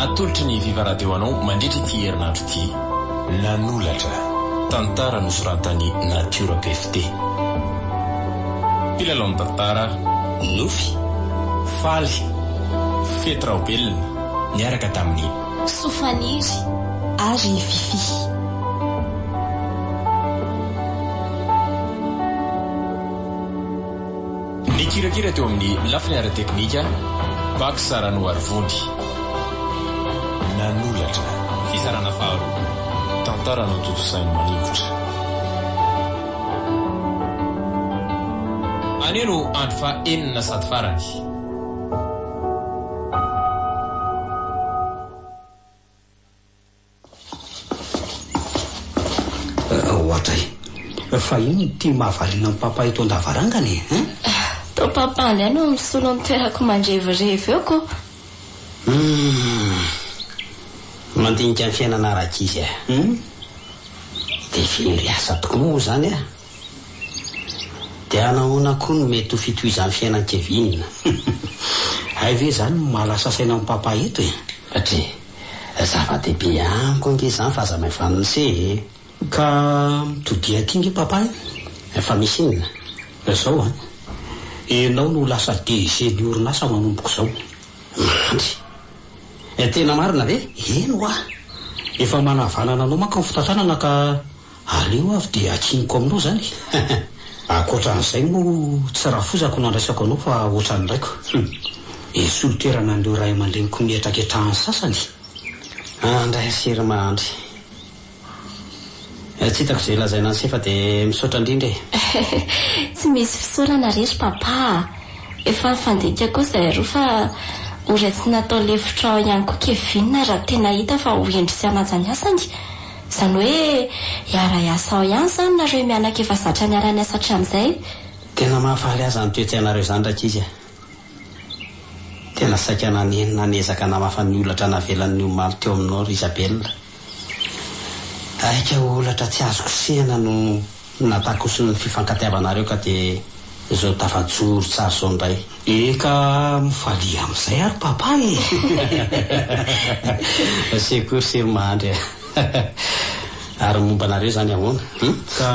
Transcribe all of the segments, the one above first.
Atolotry ny Viva Radio anao mandritra ity herinandro ity. Nanolatra. Tantara nosoratan'i Natiora PFT. Mpilalao ny tantara, Nofy, Faly, Fety Raobelina, niaraka tamin'i. Soafaniry ary Fiffi. Nikirakira teo amin'ny lafiny ara-teknika, Pax Ranoarivony. Nanolatra. Fizarana faharoa. Tantara notontosain'i Maningotra. Anio no andro faha enina sady farany. Ohatray. Fa inona ity mahavariana an'i Papa eto an-davarangana e? Hein? Toa Papa indray no misolo ny toerako mandrevirevy eo ko. Humm. Mandinika ny fiainana rankizy a. Hum? Dia very asa tokoa moa izany a. Dia hanahoana koa no mety ho fitohizan'ny fiainan'i Kevin? Hay ve izany no mahalasa saina an'i Papa eto e? Satria zava-dehibe amiko ange izany fa aza maivanina se e! Ka mitodiha aty nge Papa e! Fa misy inona? Izao an! Ianao no ho lasa DG ny orinasa manomboka izao. Mandry! Tena marina ve? Eny hoa! Efa manavanana anao manko ny fitantanana ka Aleo avy dia akiniko aminao izany. Ankoatra an'izay moa tsy rafozako no andraisako anao fa ohatran'ny raiko. Hum. Hisolo toerana an'ireo ray aman-dreniko mihetraketrahan'ny sasany. Andray ry Hery Mahandry. Tsy hitako izay lazaina an'se fa dia misaotra indrindra e. Tsy misy fisaorana re ry Papa a! Efa nifandinika koa izahay roa fa ho raisina atao lefitra ao ihany koa Kevin raha tena hita fa ho hendry sy hanaja ny asany. Izany hoe hiara-hiasa ao ihany izany nareo mianaka efa zatra niara-niasa hatramin'izay? Tena mahafaly ahy izany toe-tsainareo izany rankizy a! Tena saika nanenina niezaka namafa ny holatra navelan'ny omaly teo aminao ry Isabella. Aika holatra tsy azo kosehina no natakosin'ny fifankatiavanareo ka dia izao tafajoro tsara izao indray. Eka mifalia amin'izay ary papa e! Secours sy ry Mahandry a! Ary ny momba anareo izany ahoana? Hum? Ka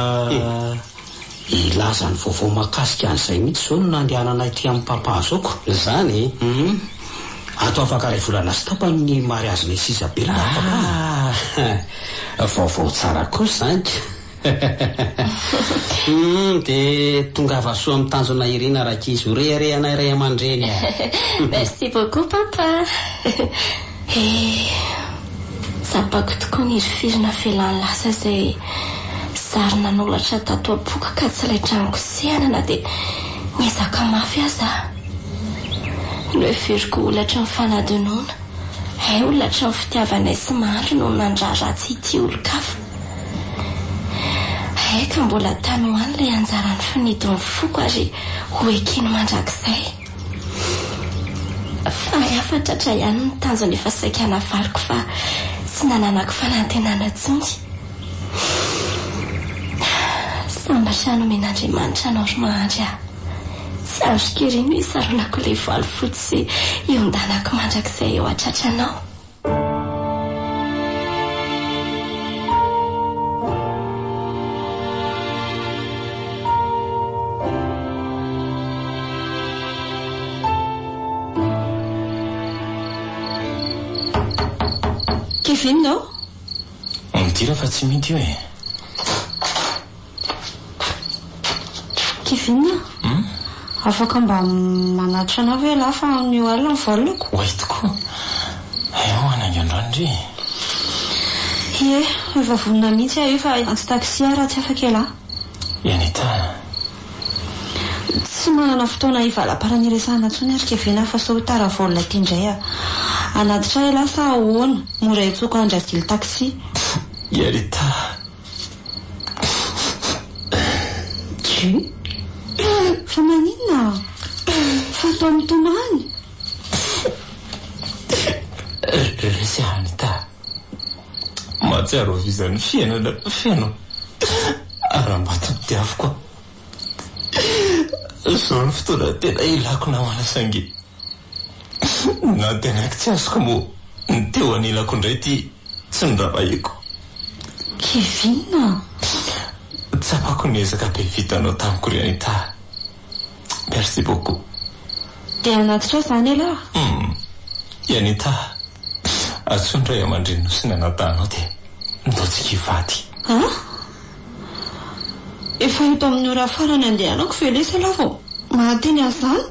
hilaza ny vaovao mahakasika an'izay mihitsy izao no nandehanana ety amin'i papa zao ko. Izany? Hum. Ato afaka iray volana sy tapany ny mariazinay sy Isabella ry papa a! Ah! Vaovao tsara kosa izany ka! Humm dia tongava soa amin'ny tanjona irina rankizy ho reharehanay ray aman-dreny a! Merci beaucoup papa! Eh! Tsapako tokoa ny hirifiry navelan'ny lasa izay zary nanolatra tato am-poko ka tsy laitra nikosehana na dia niezaka mafy aza aho. Noheveriko ho holatry ny fanadinoana, hay holatry ny fitiavanay sy Mandry no nandrara ahy tsy hitia olon-kafa. Hay ka mbola tany ho any ilay anjaran'ny finidin'ny foko ary ho ekeny mandrakizay. Fa hafa tratra ihany ny tanjona efa saika navaliko fa tsy nananako fanantenana intsony. Sambatra nomen'Andriamanitra anao ry Mahandry ah. Tsy andriko ery no hisaronako ilay voaly fotsy sy hiondanako mandrakizay eo an-tratranao. Kevin ô! Midira fa tsy mity io e! Kevin a! Afaka mba manatitra anah ve ialahy fa anio alina ny vol-ko? Oay tokoa! Hay ahoana hanainga androany ndry e? Ie, efa vonona mihitsy aho io fa hiantso taxi aho raha tsy afaka ialahy. I Anita a! Tsy manana fotoana hivalaparana hiresahana intsony ary Kevin a fa sao tara vol aty indray aho. Hanatitra ahy ialahy sa ahoana? Mora hiantsoako an-dRazily taxi. I Anita a! Dry? Fa maninona? Fa atao mitomany? Resy aho Anita. Mahatsiaro ho vizan'ny fiainana feno harambato ny diaviko aho. Izao no fotoana tena ilako namana saingy nantenaiko tsy azoko moa. Ny teo anilako indray ity tsy noravahiako. Kevin a! Tsapako ny ezaka be vitanao tamiko ry Anita a! Merci beaucoup. Dia hanatitra ahy izany ialahy? Hum. I Anita a! Antsoy ny ray aman-dreninao sy ny anadahinao dia ndao tsika hivady. An? Efa eto amin'ny ora farany andehanako ve lesy ialahy vao mahateny an'izany?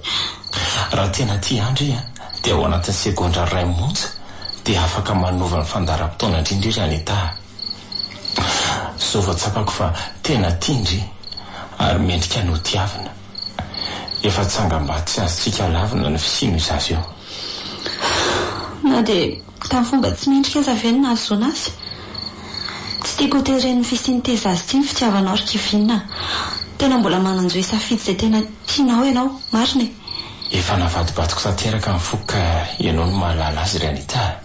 Raha tena tia andry a, dia ao anatin'ny segondra iray monja dia afaka manova ny fandaharam-potoana-ndry ndry ry Anita a. Zao vao tsapako fa tena tia ndry ary mendrika ny ho tiavina. Efa tsangambato tsy azontsika lavina ny fisian'io zaza io. Na dia tamin'ny fomba tsy mendrika aza ve no nahazoana azy? Tsy tiako ho teren'ny fisian'ity zaza ity ny fitiavanao ry Kevin a! Tena mbola manan-jo hisafidy izay tena tianao ianao, marina e! Efa navadibadiko tanteraka ny foko ka ianao no mahalala azy ry Anita a!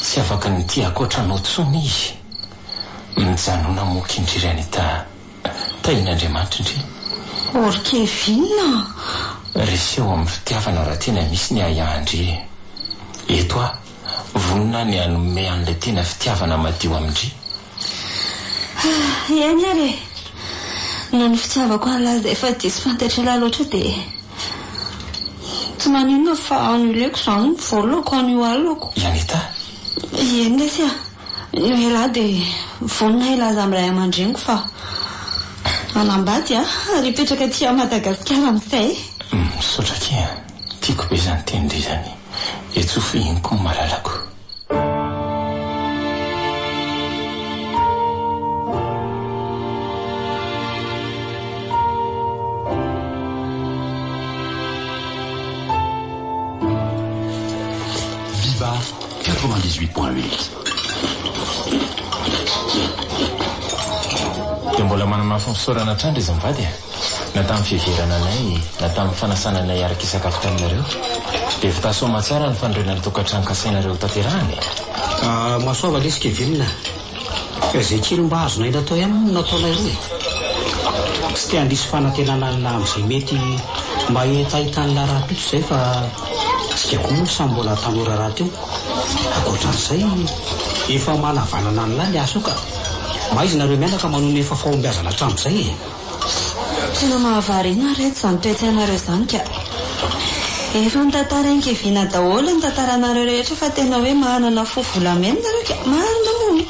Tsy afaka ny hitia ankoatra anao intsony izy. Mijanona moky ndry ry Anita a! Tahian'Andriamanitra ndry. Oh ry Kevin a! Reseo amin'ny fitiavana raha tena misy ny ahiahin-dry e! Eto aho, vonona ny hanome an'ilay tena fitiavana madio amin-dry. Eny ary e! Noho ny fitiavako an'lah izay efa diso fantatr'lah loatra dia tsy maninona fa annuleko izany ny vol-ko anio alina-ko. I Anita? Eny lesy a! Noho ialahy dia vonona hilaza amin'ny ray aman-dreniko fa hanambady aho ary hipetraka aty Madagasikara amin'izay. Misaotra akia a! Tiako be izany tenin-dry izany. Etsy ho fihiniko ny malalako. Viva 98.8. Dia mbola manamafy ny fisaorana hatrany ry izy mivady a! Na tamin'ny fiheverana anay, na tamin'ny fanasana anay hiaraka hisakafo taminareo. Dia vita soamatsara ny fanorenana ny tokantrano kasainareo hotanterahana e! Mahasoava lesy Kevin a! Izay kely mba azonay natao ihany moa no nataonay roa e! Tsy te handiso fanantenana an'lah amin'izay mety mba hetahetan'lah rahampitso izay fa tsika koa moa samy mbola tanora rahateo. Ankoatran'izay, efa manavanana an'lah ny asa io ka! Maizina nareo mianaka manohy ny efa fahombiazana hatramin'izay e! Tena mahavariana ry reto izany toe-tsainareo izany ka! Efa notantarain'i Kevin daholo ny tantaranareo rehetra fa tena hoe manana fo volamena nareo ka! Marina moa!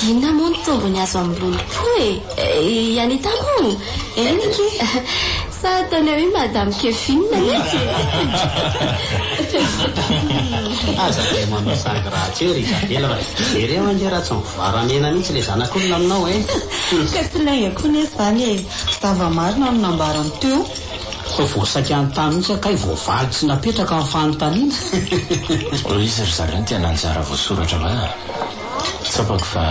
Inona moa ny tombony azo amin'ny lolompo e? I Anita moa? Eny akia! Sa ataonay hoe Madame Kevin mihitsy e? Aza dia manao sangy ratsy eo ry Isabella fa jereo ange raha tsy mivoara-mena mihitsy ilay zanak'olona aminao e! Ka tsy lainga koa nefa izany e! Zava-marina no nambarany teo. Fa vao saika hanontany mihitsy aho kay voavaly tsy napetraka ny fanontaniana. Hoy izy ry zareo ny tena anjara voasoratra va? Tsapako fa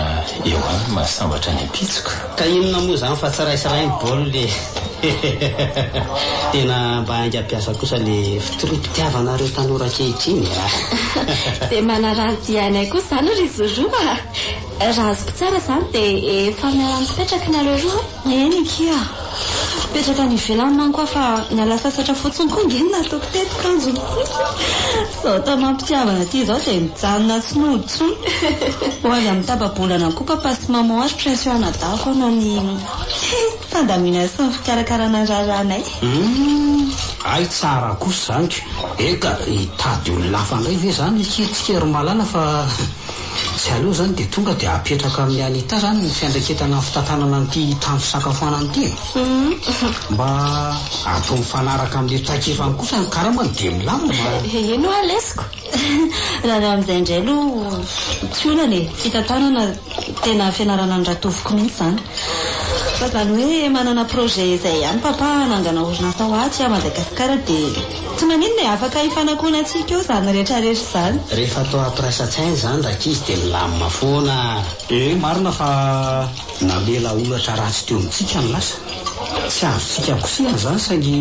eo ihany ny mahasambatra ny ampitsoko. Ka inona moa izany fa tsy ray sy ray ny baolina e! Tena mba haingam-piasa kosa le fitoriam-pitiavanareo tanora ankehitriny a! Dia manarary-dia anay koa izany ry Zoroa a! Raha azoko tsara izany dia efa miara-mipetraka nareo roa an? Eny akia. Mipetraka any ivelany manko aho fa niala sasatra fotsiny koa ange no nataoko teto kanjo izao tamam-pitiavana ity izao dia mijanona tsy nody intsony. Ho avy amin'ny tapa-bolana koa papa sy maman ary Prince anadahiko hanao ny fandaminana sy ny fikarakarana ny raharahanay. Humm! Hay tsara kosa izany ko! Eka, hitady olona hafa indray ve izany akia tsika ry Malala fa. Tsy aleo izany dia tonga dia apetraka amin'i Anita izany ny fiandraiketana ny fitantanana an'ity trano fisakafoanana ity e! Mba atao mifanaraka amin'ilay traikefany kosa ny karamany dia milamina. Eny hoa lesiko. Raha ny amin'izay indray aloha tsy olana e! Fitantanana tena fianarana ny ratovoko mihitsy izany. Fa izany hoe manana projet izay ihany papa hanangana orinasa ho aty à Madagasikara dia. Tsy maninona e, afaka hifanakonantsika eo izany rehetra rehetra izany. Rehefa atao am-piraisan-tsaina izany rankizy dia milamina foana. Eh marina fa namela holatra ratsy teo amintsika ny lasa. Tsy azontsika kosehana izany saingy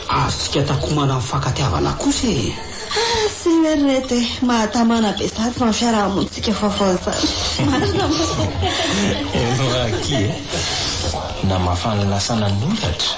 azontsika takomana amin'ny fankatiavana kosa e! Hasina ry reto e! Mahatamana be sady izany fiaraha-monintsika vaovao izany. Marina moa. Eny hoa akia e! Namafa ny lasa nanoratra.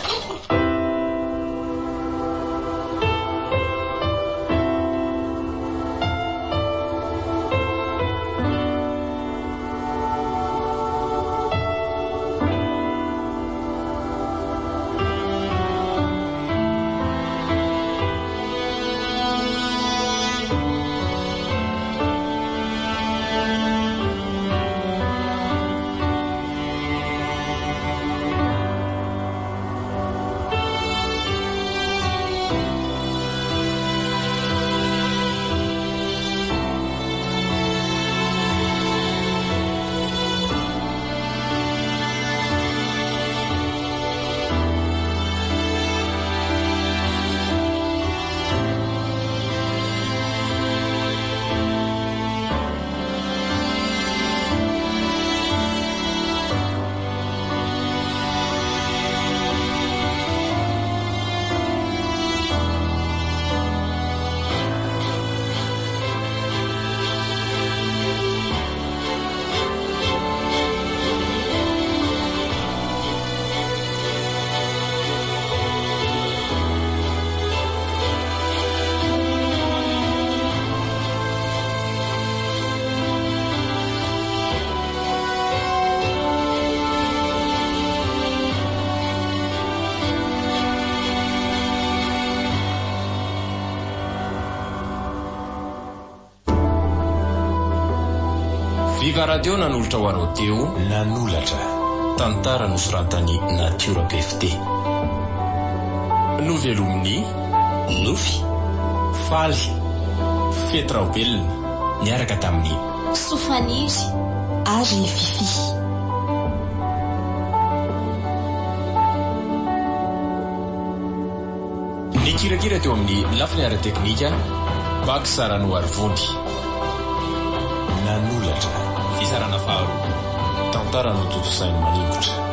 Viva Radio nanolotra ho anao teo Nanolatra. Tantara nosoratan'i Natiora BFT. Novelomin'i Nofy, Faly, Fety Raobelina, niaraka tamin'i. Sofaniry ary Fiffi. Nikirakira teo amin'ny lafiny ara-teknika, Bax Ranoarivony. Nanolatra. Fizarana faharoa. Tantara notontosain'i Maningotra.